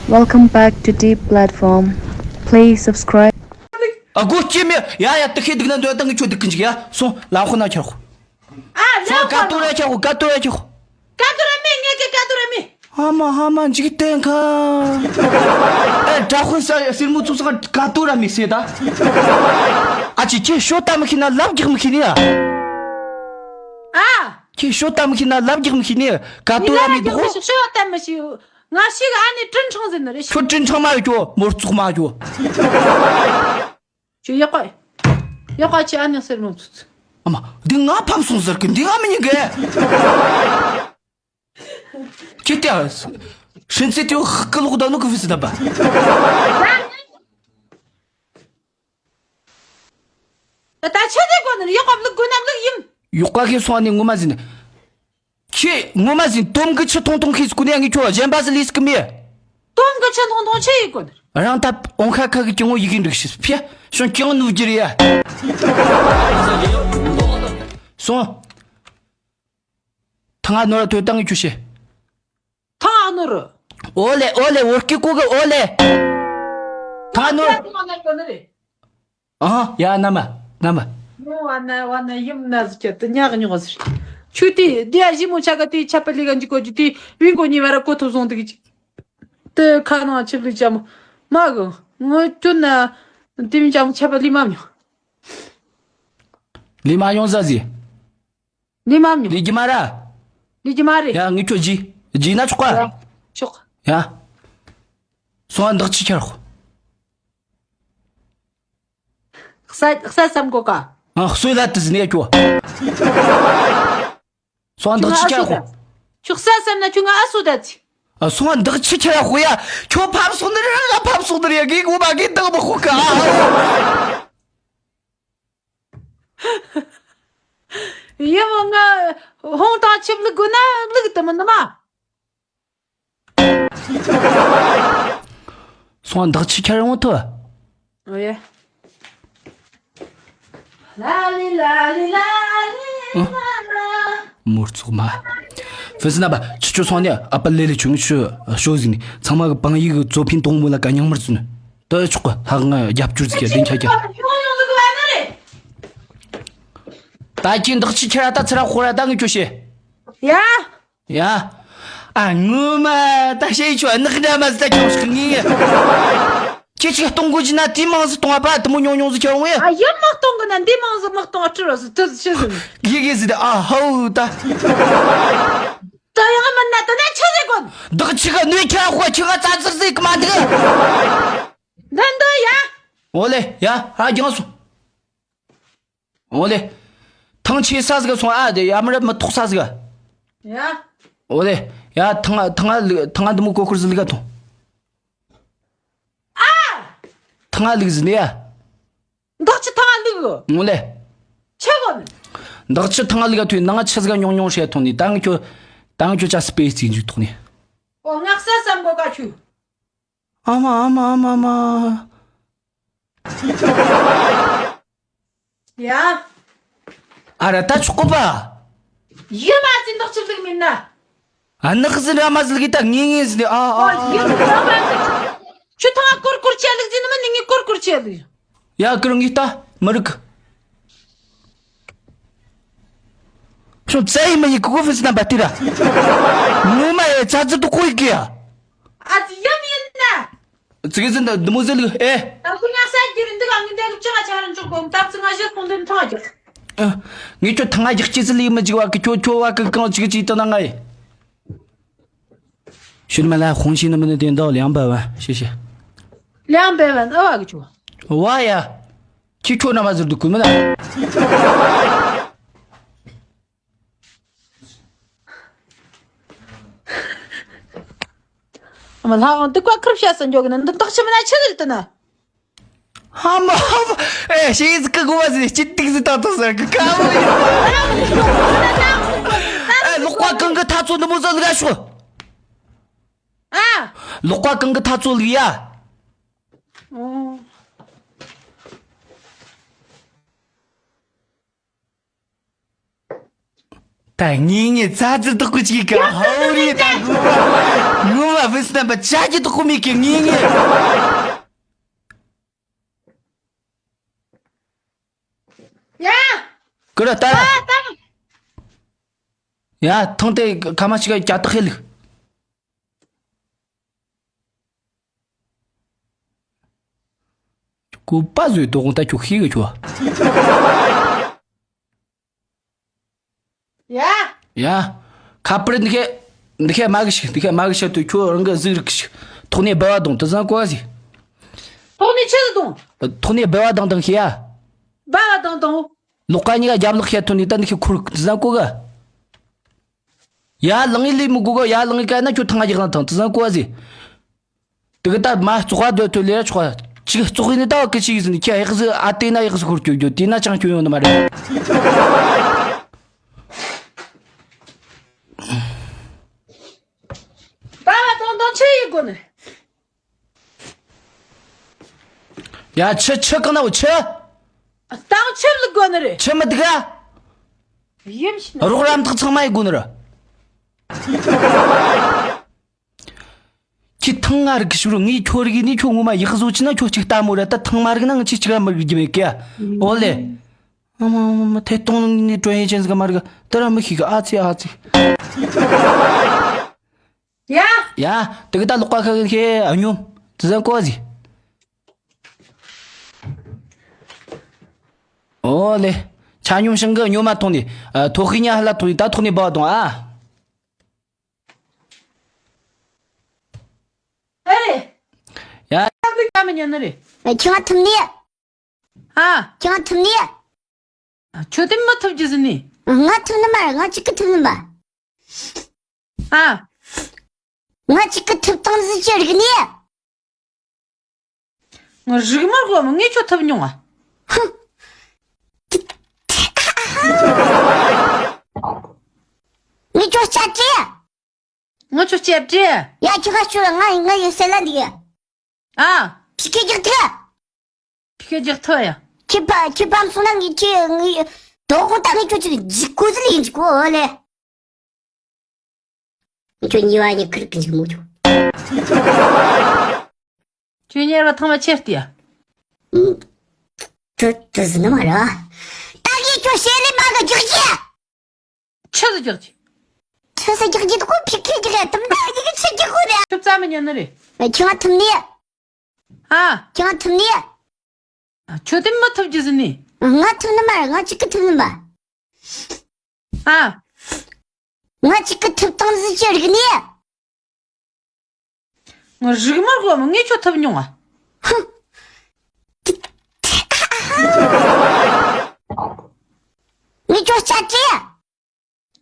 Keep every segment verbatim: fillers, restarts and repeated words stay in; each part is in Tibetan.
Welcome back to Deep Platform. Please subscribe. ཨ་སྒོ་སྐྱེ་མེད། ཡ་ཡ། དུ་ཤེས་སྡུག་ན་འདོད་དང་གི་ཆོ་སྡུག་གི་འཇིག་ཡ། སོང་། ལམ་ཁོ་ན་ཁྱེར་ཤོག་ཨ་སོང་། ཀ་ཏོ་ར་ཁྱེར་ཤོག་ཀ་ཏོ་ར་ཁྱེར་ཤོག་ཀ་ཏོ་ར་མེད། ངས་ཀྱི་ཀ་ཏོ་ར་མེད། ཨ་མ་ཨ་མ་འཇིག་རྟེན་ཁ། ཨེ་དྲག་ཤོས་ས་སེར་མོ་ཚུགས་ས་ཀ་ཏོ་ར་མེད་ཟེར་ད། ཨ་ཅེ། ཁྱེད་ཤོ་ལྟ་མི་ཤེས་ན་ལབ་རྒྱག་མི་ཤེས་ནི་ཡ། ཨ། ཁྱེད་ཤོ་ལྟ་མི་ཤེས་ན་ལབ་རྒྱག་མི་ཤེས་ནི། ཀ་ཏོ་ར་མེད་དོ། ཤོ་ལྟ་མི་ཤེས། ང་ཞིག་ཨ་ནི་ཀྲིན་ཁྲང་ཟེར་ནི་རེད། ཁྱོད་ཀྲིན་ཁྲང་མ་ཡོད་ཀྱོ། མོར་བཙོག་མ་ཡོད་ཀྱོ། ཁྱོད་ཡག་པ། ཡག་པ་ཁྱེད་ཨ་ནི་སེར་མོ་ཚུགས། ཨ་མ། འདི་ང་ཕམ་སོང་ཟེར་གི། འདི་ང་མི་ཉན་གི། ཁྱེད་དེ་ཨ། ཧྲིན་ཙེ་དེའོ་ཧ་ཀི་ལོག་ད་ནོ་གི་ཕི་སི་ད་པ། ད་ད་ཆི་ཟེར་གོ་ནི་ཡག་པ་ལུག་དགོས་ན་ལུག་ཡིན། ཡག་པ་ཁྱེད་སོང་ཨ་ནི་ངོ་མ་ཟིན། ཁྱེད་ངོ་མ་ཟིན། དོམ་གི་ཆུ་ཐུང་ཐུང་ཁྱེད་སྐུ་ནས་ངས་ཁྱོད་གཞན་པ་ཟིག་ལས་སྐུ་མེད། དོམ་གི་ཆུ་ཐུང་ཐུང་ཆི་ཡིན་གོ་ནི། རང་ད་འོང་ཁ་ཁ་གི་ཀྱང་ངོ་ཡི་གེ་འགྲིག་ཤི་ཕྱི་ཤོང་ཀྱང་ནུབ་རྒྱུ་རེད་ཡ། སོང་། ཐང་ཨ་ནོར་ཐོས་བཏང་གི་ཁྱོད་ཤེས། ཐང་ཨ་ནོར། ཨོ་ལེ་ཨོ་ལེ། འོ་སྐྱིད་ཀོ་གི་ཨོ་ལེ། ཐང་ཨ་ནོར། ཐང་ཨ་ནོར་གོ་ནི་རེད། ཨ་ཡ་ན་མ་ན་མ། ནོ་བ་ན་བ་ན་ཡིམ་ན་ཟི་ཁྱད་དུ་ཉག་ཉོག་ཟེར། ཆུ་དེ་དེ་ཡ་ཞི་མོ་ཆ་ག་དེ་ཆ་པ་ལི་ག་འཇིག་གོ་རྒྱུ་དེ་བིང་གོ་ཉི་བ་ར་གོ་ཐོ་སོང་དུ་གི་ཅིག་དེ་ཁ་ནང་ཆིབ་ལི་ཅམ་མ་གི་ངོ་ཅུ་ན་དེ་མི་ཅམ་ཆ་པ་ལི་མ་མྱོང་། ལི་མ་ཡོང་ཟ་ཟི། ལི་མ་མྱོང་། ལི་རྒྱུ་མ་ར། ལི་རྒྱུ་མ་རེད། ཡ་ངས་ཁྱོད་རྗེས་རྗེས་ན་ཆོག་ག་ཡ་ཆོག་ཡ། སོང་བ་འདག་ཆི་ཁྱར་ཤོག་ས་ས་བསམ་གོ་ཀ་ཨ་སོས་ལ་དུ་ཟིན་ཡ་ཁྱོད། སོང་བ་འདག་ཆི་ཁྱར་ཤོག་ཁྱོད་ས་བསམ་ན་ཁྱོད་ང་ཨ་སོ་ད་ཚི། ཨ་སོང་བ་འདག་ཆི་ཁྱར་ཤོག་ཡ། ཁྱོད་ཕམ་སོང་ནི་རེད། ང་ཕམ་སོང་ནི་རེད། གི་གོ་མ་གི་འདག་མི་ཤོག་ག་ཡ་མོ་ང་ཧོང་དང་ཆིབ་ལུག་དགོས་ན་ལུག་དུ་མི་ནི་མ། སོང་བདག་ཆི་ཁྱེར་ཡོང་ཐུ། ཨོ་ཡེ། ལ་ལི་ལ་ལི་ལ་ལི་ལ་ལ། མུར་ཚོགས་མ། ཧྥི་སི་ན་པ་ཆི་ཆོ་སོང་ནས་ཨ་པ་ལེ་ལེ་ཆུང་ཆུ་ཤོ་ཟིན་ནས་ཚང་མ་གི་པང་ཡིག་གི་གཙོ་ཕིན་དོང་མོ་ལ་ཀ་ཉང་མར་ཟིན། ད་ཆོག་གི་ལྷག་ང་རྒྱབ་སྐྱོར་ཟིག་གི་ལེན་ཆ་རྒྱ། ད་ཁྱེད་འདག་ཆི་ཁྱེར་ད་ཚུར་ཁོ་ར་ད་ངས་ཁྱོད་བཤད། ཡ། ཡ། ཨ་ངོ་མ་ད་ཤེས་ཆོག་ནག་འདྲ་མ་ཟི་ད་ཁྱོད་ཤི་ངེས། ཁྱེད་ཅིག་གཏོང་དགོས་ཀྱི་ན་དེ་མང་ཟི་གཏོང་བ་པ་དེ་མོ་ཉུང་ཉུང་ཟི་ཁྱེར་འོང་ཡ། ཨ་ཡ་མ་གཏོང་གི་ན་འདི་མང་ཟི་མ་གཏོང་ཨ་ཁྲི་ར་ཟི་དེ་ཟི་ཤི་ཟི། གི་གི་ཟི་ད་ཨ་ཧའུ་ད། ད་ཡང་མིན་ན་ད་ན་ཆི་ཟི་གོ། བདག་ཆི་ག་ནུས་ཁྱེར་ཁོ་ཁྱི་ང་ཙ་ཙིར་ཟི་གི་མ་འདུག་ད་འདི་ཡ། འོ་ལེ་ཡ་ཧ་རྒྱང་སོང་། འོ་ལེ། ཐང་ཆད་ས་ཟིག་སོང་ཨ་དེ་ཡ་མི་རབས་མི་ཐོག་ས་ཟིག་ཡ། འོ་ལེ། ཡ་ཐང་ཐང་ལུག་ཐང་འདི་མོ་གོ་ཁུར་ཟི་ལུག་ག་ཐོང་། ཨ། ཐང་ལུག་ཟི་ནི་ཡ། འདག་ཆི་ཐང་ལུག་འོ་ལེ། ཆི་གོ་ནི། འདག་ཆི་ཐང་ལུག་ག་ཐོས་ནང་ཆི་ཟིག་ག་ཉུང་ཉུང་བཤད་ཐོང་ནི་ད་ངི་ཁྱོད། ད་ངི་ཁྱོད་ཅག་སི་པེ་སི་ཅིག་འཇུག་ཐོང་ནི། འོ་ངག་ས་བསམ་གོ་ཀ་ཆུ། ཨ་མ་ཨ་མ་ཨ་མ་ཨ་མ། ཡ། ཨ་ར་ད་ཆོག་གོ་པ། ཡ་མ་ཙི་འདག་ཆི་ལུག་མིན་ན། ཨ་ནག་ཟི་ར་མ་ཟི་ལུག་ད་ངེས་ངེས་ཟི་ཨ་ཨ་ཨ། ཡ་མ་ཙི། ཁྱོད་ཐང་ཀོར་ཀོར་ཆེ་ལུག་ཟི་ནི་མ་ནི་ངེས་ཀོར་ཀོར་ཆེ་ལུག་ཡ་ཀིར་ངེས་ད་མི་རིག་ཁྱོད་ཙ་ཡི་མ་ཡི་ཀུ་ཀུ་ཧྥི་སི་ན་བ་ཏི་ར། ངོ་མ་ཡི་ཙ་ཙི་ཏུ་ཀོ་ཡི་ཀི་ཡ། ཨ་ཙི་ཡམ་ཡིན་ན། ཙི་གི་ཙི་འདི་མོ་ཟི་ལུག་ཨེ། ད་ཁོ་ང་ས་གི་རིན་འདི་ག་ངི་འདི་གི་ཅི་ག་ཆ་ར་འཇོག་གོ་ད་ཙི་ང་ཞེ་ཐོང་འདི་ཐང་རྒྱག་ངས་ཁྱོད་ཐང་ང་རྒྱག་སྐྱེ་ཙི་ལི་མི་འཇིག་བ་གི་ཁྱོད་ཁྱོད་བ་གི་གང་ཅིག་ཅིག་ཏུ་ན་ང་ཡི། ཤུལ་མ་ལ་ཧོང་ཤིན་ནི་མི་ནི་དེ་འདོག་ལིའང་པ་བ་ཤེ་ཤེ། ལིའང་པ་བ་ཨ་བ་གི་ཆུ། བ་ཡ། ཁྱི་ཁྱོད་ན་མ་ཟུར་དུ་ཀུ་མི་ན། ཨ་མ་ལྷ་ཨང་དུ་ཀ་ཁུར་བཤད་སུ་འཇོག་གི་ན་འདི་དག་ཆི་མི་ན་ཆི་ཟིག་ཏུ་ན། ཧ་མ་ཧ་མ། ཨེ་ཤེས་ཟིག་གི་གོ་བ་ཟིག་ཅི་ཏིག་ཟིག་ཏག་ཏག་ཟེར་གི་ཀ་མོ་ཡོད། ཨེ་ལོག་པ་གང་གི་ཐ་ཚོ་འདི་མོ་ཟིག་ལུག་ཤོག་ཨ། ལོག་པ་གང་གི་ཐ་ཚོ་ལུག་ཡ། ཨོ། ད་ ངེས་ངེས་ཙ་ཙི་དོག་གི་ཅིག་ག་ཧའོ་རི་ད་གུ་ངུ་མ་བུ་སྣམ་པ་ཅག་གི་དོག་གི་མིག་གི་ངེས་ངེས། ཡ། ཀུ་ར་ལྟ་ར། ཡ་ཐང་དེ་ཁ་མ་ཞིག་ག་ཀྱ་དག་ཧེ་ལུག་ཀུ་པ་ཟོས་དོ་དགོང་ད་ཁྱོད་ཤེས་གི་ཁྱོད། ཡ། ཡ། ཁ་པར་འདི་ཁའི་འདི་ཁའི་མ་གི་ཞིག་འདི་ཁའི་མ་གི་ཞིག་ཏུ་ཁྱོད་རང་གི་གཟིགས་རིག་ཞིག་ཐོག་ནས་སྦལ་བ་དང་དུ་བཟང་གོ་བ་ཟིག་ཐོག་ནས་ཆི་ཟིག་དང་། ཐོག་ནས་སྦལ་བ་དང་དང་ཤི་ཡ། སྦལ་བ་དང་དང་། ལོག་ཀ་གཉིས་ཀ་རྒྱབ་ལོག་བཤད་ཐོན་ནས་ད་འདི་ཁའི་ཁུར་དུ་བཟང་གོ་གི་ཡ་ལང་ངི་ལི་མི་གོ་གི་ཡ་ལང་ངི་ཀ་ན་ཁྱོད་ཐང་ང་རྒྱག་ན་ཐང་དུ་བཟང་གོ་བ་ཟིག་དེ་གི་ད་མ་བཙོག་པ་སྡོད་ཐུབ་ལེ་ར་ཆོག་པ་ཅིག་བཙོག་ཡིན་ནི་ད་བ་ཀི་ཅིག་ཡིན་ཟིན་ཁྱི་ཡག་ཟིག་ཨ་དེ་ན་ཡག་ཟིག་ཁུར་སྐྱོད་རྒྱུ་དེ་ན་ཅང་སྐྱོད་ཡོང་ནི་མ་རེད། ད་བ་དང་དང་ཆི་ཡི་དགོ་ནི། ཡ་ཆི་ཆི་གང་ན་འོ་ཆི། ད་ཆི་ལི་དགོ་ནི་རེད། ཆི་མི་འདུག་ག་ཡིན་ཞིག་ན། རོགས་རམ་ཐག་ཚང་མ་ཡི་དགོ་ནི་རེད། ཁྱེད་ཐང་ང་རིག་གི་ཞིག་རུ་ངས་ཁྱོད་རིག་ནས་ཁྱོད་ངོ་མ་ཡག་བཟོ་ཅི་ན་ཁྱོད་གཅིག་ལྟ་མོ་ར་ད་ཐང་མ་རིག་ན་ང་ཆི་གཅིག་ར་མི་རིག་རྒྱུ་མེད་གི་ཡ། ཨོ་ལེ། ཨ་མ་མ་མ་ཐད་གཏོང་ནི་ཀྲོན་ཡེ་ཅན་ཟིག་མ་རིག་ད་ར་མི་ཤེས་གི་ཨ་ཙི་ཨ་ཙི། ཡ། ཡ། དེ་གི་ད་ལོག་པ་ཁ་གི་ཁེ་ཨ་ཉོམ་དེ་ཟན་ཀོ་ཟི། ཨོ་ལེ། ཆ་སྙོམས་ཤིང་གི་སྙོམས་མ་ཐོང་ནི། ཐོག་ཁི་ཉ་ཧ་ལ་ཐོང་ནི་ད་ཐོག་ནི་བ་དང་ཨ། ཨེ། ཡ། ད་གི་ཀ་མི་ཉན་ནི་རེད། ཁྱོད་ཐུམ་ནི། ཨ། ཁྱོད་ཐུམ་ནི། ཁྱོད་དེ་མི་ཐུབ་རྒྱུ་ཟིན་ནི། ང་ཐུབ་ནི་མ་རེད། ང་གཅིག་གི་ཐུབ་ནི་མ། ཨ། ང་གཅིག་གི་ཐུབ་སྟངས་ཟིན་གྱི་རིག་ནི། ང་རིག་མ་དགོས་མོ་ངས་ཁྱོད་ཐུབ་མྱོང་ཨ། ཧུ། ངས་ཁྱོད་སྐྱབས་བཅོལ། ང་ཁྱོད་སྐྱབས་བཅོལ། ཡ་ཁྱོད་ཁ་ཤོར། ང་ང་ཡི་སེ་ལ་འདི། ཨ། ཕི་ཁེ་རྒྱག་ཐལ། ཕི་ཁེ་རྒྱག་ཐལ་ཡ། ཁྱེད་པ་ཁྱེད་པམ་སོང་ན་ངས་ཁྱེད་ངས་དོ་དགོང་ད་ངས་ཁྱོད་ཅིག་འཇིགས་སྐུལ་ཟིག་ཡིན་གྱི་གོ་ཨོ་ལེ། ཁྱོད་ཉེས་པ་ཉེས་ཁུར་གི་འཇིགས་མོ་ཁྱོད། ཁྱོད་ཉེས་པ་ཐང་མ་ཆེར་ལྟས་ཡ། དུ་དུ་ཟིན་ནི་མ་ར། ད་ངས་ཁྱོད་ཞེ་ལེ་མ་གི་རྒྱག་རྒྱུ། ཆི་ཟིག་རྒྱག་རྒྱུ། ཆི་ཟིག་རྒྱག་རྒྱུ་དགོ་ཕི་ཁེ་རྒྱག་ཡ་དམ་ད་ཡི་གི་ཆི་རྒྱག་གོ་རེད། ཁྱོད་རྩ་མི་ཉན་ནི་རེད། ཁྱོད་ཐུབ་ནི། ཨ། ཁྱོད་ཐུབ་ནི། ཁྱོད་དེ་མི་ཐུབ་རྒྱུ་ཟིན་ནི། ང་ཐུབ་ནི་མ་རེད། ང་གཅིག་གི་ཐུབ་ནི་མ། ཨ། ང་གཅིག་གི་ཐུབ་སྟངས་ཟིན་གྱི་རིག་ནི། ང་རིག་མ་དགོས་མོ་ངས་ཁྱོད་ཐུབ་མྱོང་ཨ། ཧུ། ངས་ཁྱོད་སྐྱབས་བཅོལ།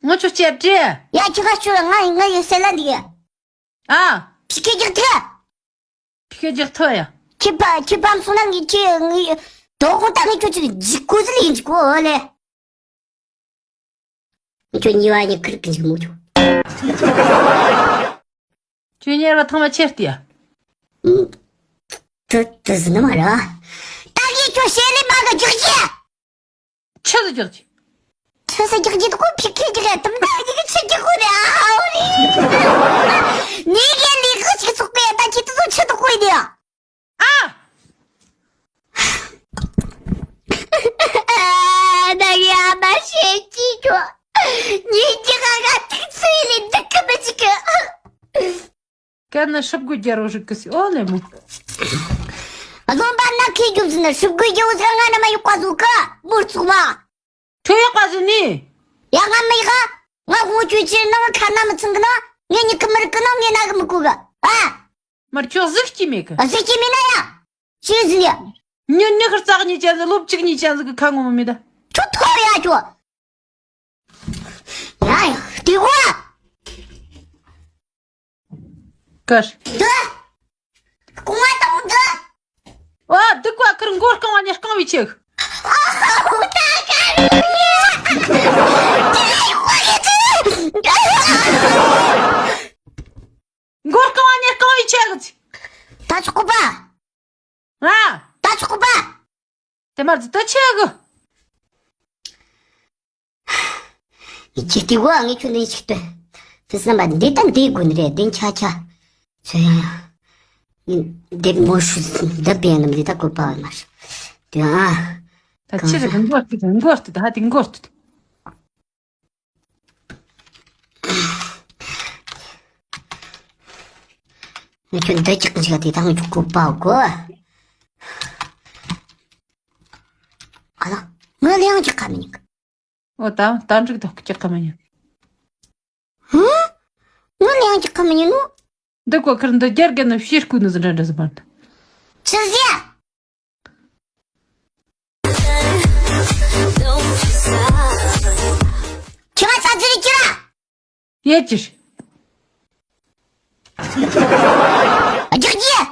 ང་ཁྱོད་སྐྱབས་བཅོལ། ཡ་ཁྱོད་ཁ་ཤོར། ང་ང་ཡི་སེ་ལ་འདི། ཨ། ཕི་ཁེ་རྒྱག་ཐལ། ཕི་ཁེ་རྒྱག་ཐལ་ཡ། ཁྱེད་པ་ཁྱེད་པམ་སོང་ན་ངས་ཁྱེད་ངས་དོ་དགོང་ད་ངས་ཁྱོད་ཅིག་འཇིགས་སྐུལ་ཟིག་ཡིན་གྱི་གོ་ཨོ་ལེ། ཁྱོད་ཉེས་པ་ཉེས་ཁུར་གི་འཇིགས་མོ་ཁྱོད། ཁྱོད་ཉེས་པ་ཐང་མ་ཆེར་ལྟས་ཡ། དུ་དུ་ཟིན་ནི་མ་ར། ད་ངས་ཁྱོད་ཞེ་ལེ་མ་གི་རྒྱག་རྒྱུ། ཆི་ཟིག་རྒྱག་རྒྱུ། ཆི་ཟིག་རྒྱག་རྒྱུ་དགོ་ཕི་ཁེ་རྒྱག་ཡ་དམ་ད་ཡི་གི་ཆི་རྒྱག་གོ་རེད། ཨའོ་རེད། ངས་ངས་ལས་ཀ་ཞིག་ཚོགས་གི་ཡ། ད་ཁྱེད་ཚོ་ཆི་དགོ་ཡི་ནི་ཡ། ཨ། ཨ། ད་ཡ་མ་ཤེས་ཅི་ཁྱོ། ཉིན་གྱི་ང་ང་ཐིག་ཚོའི་ལས་འདུག་གི་མི་འཇིག་གི། ཀ་ན་ཧྲིབ་གོས་རྒྱལ་རོ་རིག་གི་སི་ཨོ་ལེ་མོ། ཨ་ལོ་པ་ན་ཁེ་རྒྱུག་ཟིན་ན་ཧྲིབ་གོས་རྒྱལ་བོ་ཟིག་ང་ན་མ་ཡོད་པ་ཟོ་གི་མུར་ཚུགས་མ། ཁྱོད་ཡག་པ་ཟིན་ནི། ཡ་ང་མི་ཡག་ང་ཧོང་ཆོས་ཆེར་ནང་ཁ་ན་མི་ཚང་གི་ན། ངས་ཉིད་ཀི་མི་རིག་གི་ན། ངས་ན་གི་མི་གོ་གི། ཨ། མར་ཁྱོད་གཟིགས་ཀྱི་མེད་གི། གཟིགས་ཀྱི་མེད་ན་ཡ། ཤེས་ཟིན་ཡ། ཉི་ཉི་ཁར་ཙག་གཉིས་ཅན་ཟིག་ལོ་བཅུ་གཉིས་ཅན་ཟིག་གི་ཁ་ངོ་མི་མེད་ད། ཁྱོད་ཐོར་ཡ་ཁྱོད། ཡ་ཡ་དེ་གོ། ཀར། འདི། རྐང་བ་དང་འདི། ཨོ་འདི་ཀ་ཁར་མགོ་རྐང་བ་ནས་རྐང་བའི་ཆེ་གི། ཨོ་ད་ཀ་རུ་ཡ། མགོ་རྐང་བ་ནས་རྐང་བའི་ཆེ་གི། ད་ཆོག་གོ་པ། ང་། ད་ཆོག་གོ་པ། དེ་མར་འདི་ད་ཆེ་གི། ཁྱེད་ཀྱི་བ་ངས་ཁྱོད་འདི་ཞིག་ལྟོས། ཕི་སྣམ་པ་འདི་ད་འདི་དགོས་ནི་རེད། འདི་ཆ་ཆ། ཚོད་ཡང་ཡང་། འདི་མོ་ཧྲུ་འདི་པའི་ནམ་འདི་ད་བཀོད་པ་བ་མ་ཧྲ། དུ་ཨ། ད་ཕྱིར་གང་མགོ་ཏུ་གང་མགོ་ཏུ་ད་དེ་མགོ་ཏུ། ངས་ཁྱོད་འདི་ཅིག་ཅིག་དེ་དང་ཅིག་བཀོད་པ་གོ། ཨ་ལ། ངས་ལེའང་ཅིག་ཁ་མི་ཉིག་ཨོ་ད་ད་འགྲིག་ད་ཅིག་ཁ་མི་ཉིག་ཧུམ། ངས་ལེའང་ཅིག་ཁ་མི་ཉིག་ནོ། འདི་གོ་ཁར་འདི་རྒྱར་གན་ནི་ཕྱིར་སྐུ་ནི་ཟི་འདྲ་འདྲ་ཟི་མར་འདི། ཆི་ཟེ། ཁྱེད་མ་ཚ་ཚུལ་ཁྱེར་ར། ཡེ་ཅིར། རྒྱག་རྒྱུ།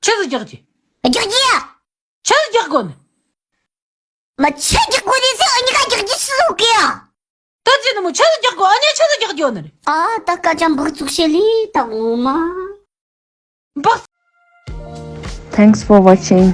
ཆི་ཟིག་རྒྱག་རྒྱུ། རྒྱག་རྒྱུ། ཆི་ཟིག་རྒྱག་དགོ་ནི། མ་ཆི་རྒྱག་དགོ་ནི་ཟེར་འུ་གཉིས་ཀ་རྒྱག་རྒྱུ་ཆི་ཟིག་གི་ཡ། ད་ཅི་ནི་མོ་ཆི་ཟིག་རྒྱག་དགོ། ཨ་ནི་ཆི་ཟིག་རྒྱག་རྒྱུ་ནི་རེད། ཨ་ད་སྐད་ཆ་འབག་བཙུགས་བྱེད་ལི་ད་ངོ་མ། འབག Thanks for watching.